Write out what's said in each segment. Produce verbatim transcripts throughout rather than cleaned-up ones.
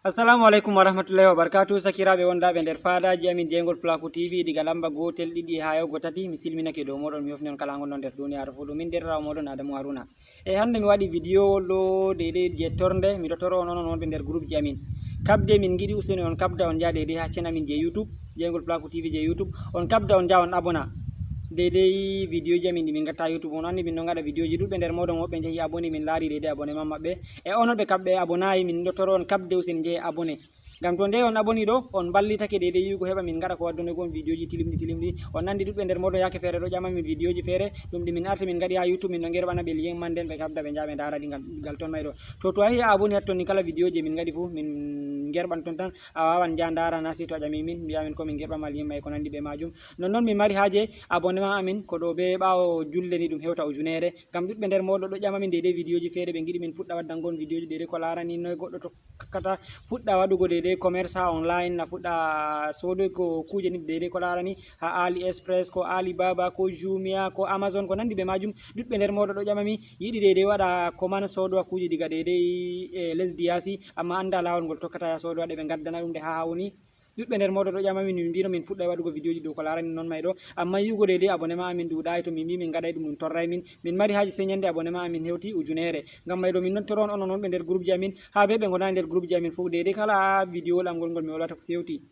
Assalamu aleykum wa rahmatullahi wa barakatuh. Sakiraaɓe wondaaɓe nder faadaaji amin jeygol Plaku T V, diga lamba gootel, ɗiɗi haa yawgo tati, mi silminake dow mooɗon, mi hofni on kala ngol non nder duniyaaru fuu. Ɗum min deerɗiraawo mooɗon Adamu Haruna. E hannde mi waɗi video ɗo deydey je tornde, miɗo toro on, onon wonɓe nder groupe ji amin. Kaɓde min ngiɗi, useni on kaɓda, on njaha deydey haa chaîne amin je YouTube, jeygol Plaku T V je YouTube. On kaɓda, on njaha on abona. Deydey video ji amin ɗi min ngatta YouTube, on anndi min ɗon ngaɗa video ji ɗuɗɓe nder mooɗon, woɓɓe njehi abonné, min laari deydey abonnement maɓɓe. E onon ɓe kaɓɓe abonnayi, min ɗo toro on kaɓde, useni njehe abonné. Ngam to nde on aboni ɗo, on mballitake deydey yi'ugo heɓa min ngaɗa ko waddunogo on video ji tilimɗi tilimɗi. On anndi ɗuɗɓe nder mooɗon yaake feere ɗo ƴama min video ji feere, ɗum ɗi min arti min ngaɗi haa YouTube, min ɗo ngerɓana ɓe lien man, nden ɓe kaɓda ɓe njaha ɓe ndaara ɗi ngal, ngal ton may ɗo. To, to a yehi a aboni hatton ni, kala video je min ngaɗi fuu, min ngerɓan ton tan. A waawan njaha ndaara na, sey to a ƴami min, mbi'a min ko min ngerɓan ma lien may ko nanndi be maajum. Nonnon min mari haaje abonnement amin ko ɗo be ɓaawo julde ni ɗum hewta ujunere. Ngam ɗuɗɓe nder mooɗon ɗo ƴama min deydey video ji feere, ɓe ngiɗi min puɗɗa waddango on video ji deydey ko laarani noy goɗɗo to kata fuɗɗa waɗugo deydey commerce haa online, na fuɗɗa soodoy ko kuuje ni deydey ko laarani haa AliExpress, ko Alibaba, ko Jumia, ko Amazon, ko nanndi be maajum. Ɗuɗɓe nder mooɗon ɗo ƴama mi, yiɗi deydey waɗa commande soodowa kuuje diga deydey, e, lesdi yaasi, amma annda laawol ngol tokkata ya soodowa ɗe ɓe ngaddana ɗum nde haa haa woni. Ɗuɗɓe nder mooɗon ɗo ƴama min, min mbino min puɗɗay waɗugo video ji dow ko laarani non may ɗo, amma yi'ugo deydey abonnement amin ɗuuɗaay, to min mbi min ngaɗay ɗum, ɗum torray min. Min mari haaje sey nyannde abonnement amin hewti ujunere. Ngam may ɗo min ɗon toro on, onon wonɓe nder groupe ji amin, haa be ɓe ngonaayi nder groupe ji amin fuu, deydey kala video lamgol ngol mi wolwata fuu hewti.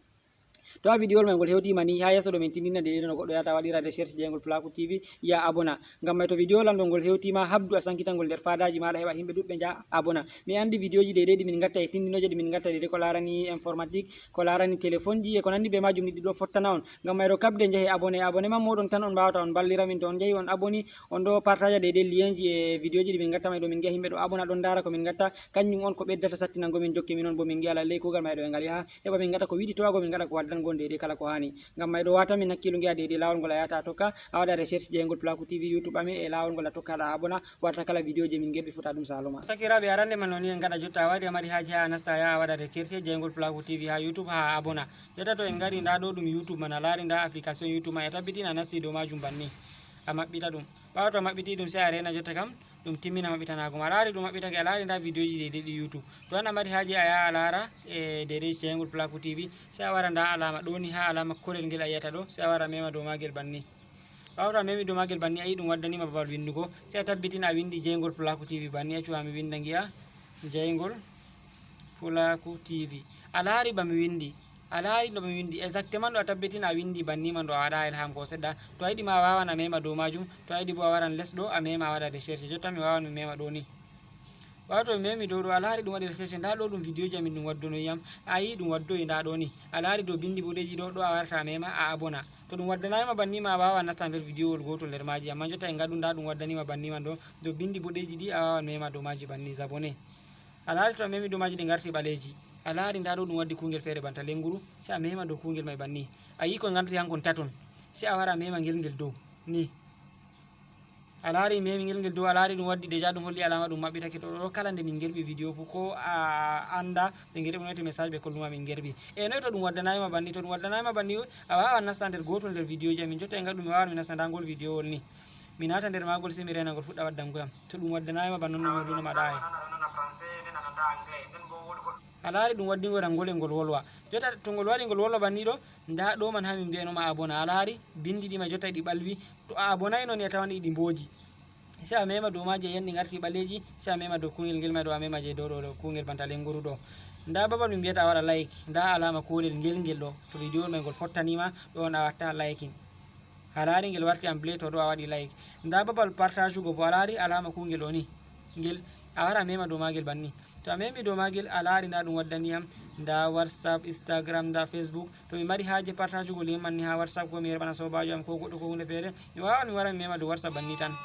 To a video may ngol hewtiima ni, haa yeeso ɗo min tindina deydey no goɗɗo yahata waɗira recherche jeygol Plaku T V, ya abona. Ngam may to video lamɗo ngol hewtiima, habdu a sankitangol nder faadaaji maaɗa heɓa yimɓe ɗuɗɓe njaha abona. Mi anndi video ji deydey ɗi min ngatta e tindinooje ɗi min ngatta deydey ko laarani informatique, ko laarani téléphone ji e ko nanndi be maajum ni, ɗi ɗo fottana on. Ngam may ɗo kaɓde njehe abonné, abonnement mooɗon tan on mbaawata on mballira min. To on njehi on aboni, on ɗo partager deydey lien ji e video ji ɗi min ngatta may ɗo, min ngi'a yimɓe ɗo abona ɗon ndaara ko min ngatta, kanjum on ko ɓeddata sattinango min jokke min on bo min ngi'a lalley kuugal may ɗo e ngal yaha, heɓa min ngaɗa ko wiɗi towago, min ngaɗa ko waddango on deydey kala ko haani. Ngam may ɗo wata min hakkiilo ngi'a deydey laawol ngol a yahata a tokka, a waɗa recherche jeygol Plaku T V YouTube amin e laawol ngol a tokka ɗa abona, warta kala video je min ngerɓi fota ɗum saloma. Sakiraaɓe, arande man non en ngaɗa jotta a waɗi a mari haaje haa a nasta ya a waɗa recherche jeygol Plaku T V haa YouTube haa a abona. Jotta to en ngari nda ɗo ɗum YouTube man, a laari nda application YouTube man, a tabbitina a nasti dow maajum banni. A maɓɓita ɗum. Ɓaawo to a maɓɓiti ɗum sey a reena jotta kam ɗum timmina maɓɓitanago ma. A laari ɗum maɓɓitake, a laari nda video ji deydey ɗi YouTube. To an a mari haaje a yaha a laara e deydey jeygol Plaku T V, sey a wara nda alaama ɗo ni, haa alaama kolel ngel a yi'ata ɗo, sey a wara a mema dow maagel banni. Ɓaawo to a memi dow maagel banni, a yi'i ɗum waddanima babal windugo, sey a tabbitina a windi jeygol Plaku T V banni, accu haa mi winda ngi'a jeygol Plaku T V. A laari ba mi windi, a laari no mi windi exactement ɗo, a tabbitina a windi banni man ɗo, a waɗa ilham ko seɗɗa. To a yiɗi ma a waawan a mema dow maajum, to a yiɗi bo a waran les ɗo a mema a waɗa recherche. Jotta mi waawan mi mema ɗo ni. Ɓaawo to mi memi dow ɗo, a laari ɗum waɗi recherche, nda ɗo ɗum video ji amin ɗum waddonoyi yam. A yi'i ɗum waddoyi nda ɗo ni. A laari dow bindi boɗeeji ɗo, ɗo a warata a mema a abona. To ɗum waddanayima banni ma a waawan nasta nder video wol gootol nder maaji, amma jotta en ngaɗu nda ɗum waddanima banni man ɗo, dow bindi boɗeeji ɗi a waawan mema dow maaji banni, abonné. A laari to a memi dow maaji ɗi ngarti ɓaleeji. A laari nda ɗo ɗum waddi kuungel feere banta lenguru, sey a mema dow kuungel may banni. A yi'i ko ngarti hankon taton, sey a wara a mema ngel ngel dow ni. A laari memi ngel ngel dow, a laari ɗum waddi déjà ɗum holli alaama ɗum maɓɓitake. To ɗo kala nde min ngerɓi video fuu ko a annda ɓe ngerɓi noyte message ɓe kolluma min ngerɓi. E noy to ɗum waddanayima banni, to ɗum waddanayima banni a waawan nasta nder gootol nder video ji amin. Jotta e ngaɗu mi waawan mi nasta nda ngol video wol ni. Mi naata nder maagol sey mi reena ngol fuɗɗa waddango yam. To ɗum waddanayima banni non no mi holluno ma ɗa e. A laari ɗum waddingol am ngol e ngol wolwa. Jotta to ngol wari ngol wolwa banni ɗo, nda ɗo man haa min mbi'ayno ma abona. A laari bindi ɗi ma jotta ɗi ɓalwi. To a abonayno ni a tawan ɗi ɗi mbooji. Sey a mema dow maaji a yi'an ɗi ngarti ɓaleeji, sey a mema dow kuungel ngel may ɗo, a mema je dow ɗo, ɗo kuungel banta lenguru ɗo. Nda babal min mbiyata a waɗa like, nda alaama koolel ngel ngel ɗo. To video may ngol fottanima, ɗo on a watta liking. A laari ngel warti en bleu, to ɗo a waɗi like. Nda babal partagugo bo, a laari alaama kuungel ɗo ni. Ngel a wara a mema dow maagel banni. To a memi dow maagel, a laari nda ɗum waddani yam nda WhatsApp, Instagram, nda Facebook. To mi mari haaje partagugo lien man ni haa WhatsApp ko mi yerɓana soobaajo am ko goɗɗo ko huunde feere, mi waawan mi wara mi mema dow WhatsApp banni tan.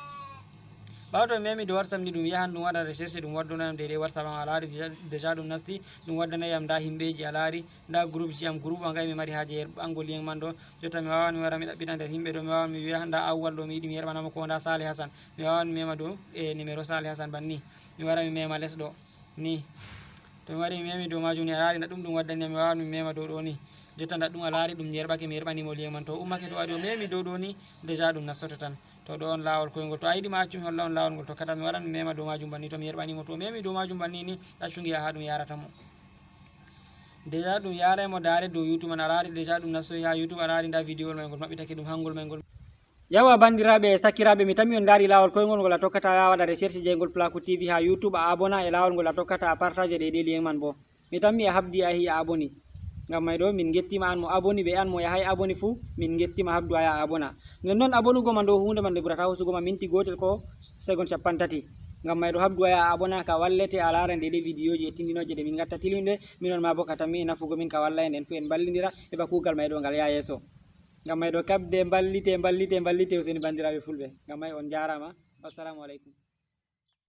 Ɓaawo to mi memi dow WhatsApp ni ɗum yahan ɗum waɗa recherche, ɗum waddana yam deydey WhatsApp am. A laari déjà, déjà ɗum nasti, ɗum waddana yam nda himɓeeji, a laari nda groupe ji am, groupe am kay mi mari haaje yerɓango lien man ɗo. Jotta mi waawan mi wara mi ɗaɓɓita nder himɓe ɗo, mi waawan mi wi'a nda Awwal ɗo mi yiɗi mi yerɓana mo ko, nda Saleh Hassan. Mi waawan mi mema dow e numéro Saleh Hassan banni. Mi wara mi mema les ɗo. Ni. To mi wari mi memi dow maajum ni, a laari nda ɗum ɗum waddani yam, mi waawan mi mema dow ɗo ni. Jotta nda ɗum a laari ɗum yerɓake, mi yerɓani mo lien man. To o ummake to o ari o memi dow ɗo ni, déjà ɗum nastoto tan. To ɗo on laawol koyngol. To a yiɗi ma accu mi holla on laawol ngol tokkata, mi waran mi mema dow maajum banni. To mi yerɓani mo, to o memi dow maajum banni ni, accu ngi'a haa ɗum yarata mo. Déjà ɗum yaray mo daare dow YouTube man, a laari déjà ɗum nastoyi ha YouTube, a laari nda video may ngol maɓɓitake ɗum hangol may ngol. Yawa bandiraɓe e sakiraɓe, mi tammi on daari lawol koyngol ngol a tokkata ya waɗa recherche jeygol Plaku T V ha YouTube, a abona e lawol ngol a tokkata a partage ɗe ɗe lien man bo. Mi tammi a habdi a hi a aboni. Ngam may ɗo min gettima an mo aboni ɓe an mo yahay aboni fu, min gettima habdu a ya abona. Nden non abonugo man ɗo hunde man nde ɓurata hosugo ma minti gotel ko seconde capantati. Ngam may ɗo habdu a ya abona ka wallete a laran ɗe ɗe videoji e tindinoje ɗe min gatta tilminde, minon ma bo ka tammi e nafugo min ka walla en, en fu en ballidira heɓa kugal may ɗo ngal ya yeso. Ngam may ɗo kabde mballite, mballite, mballite useni bandiraɓe fulɓe. Ngam may on jarama. Wassalamu aleykum.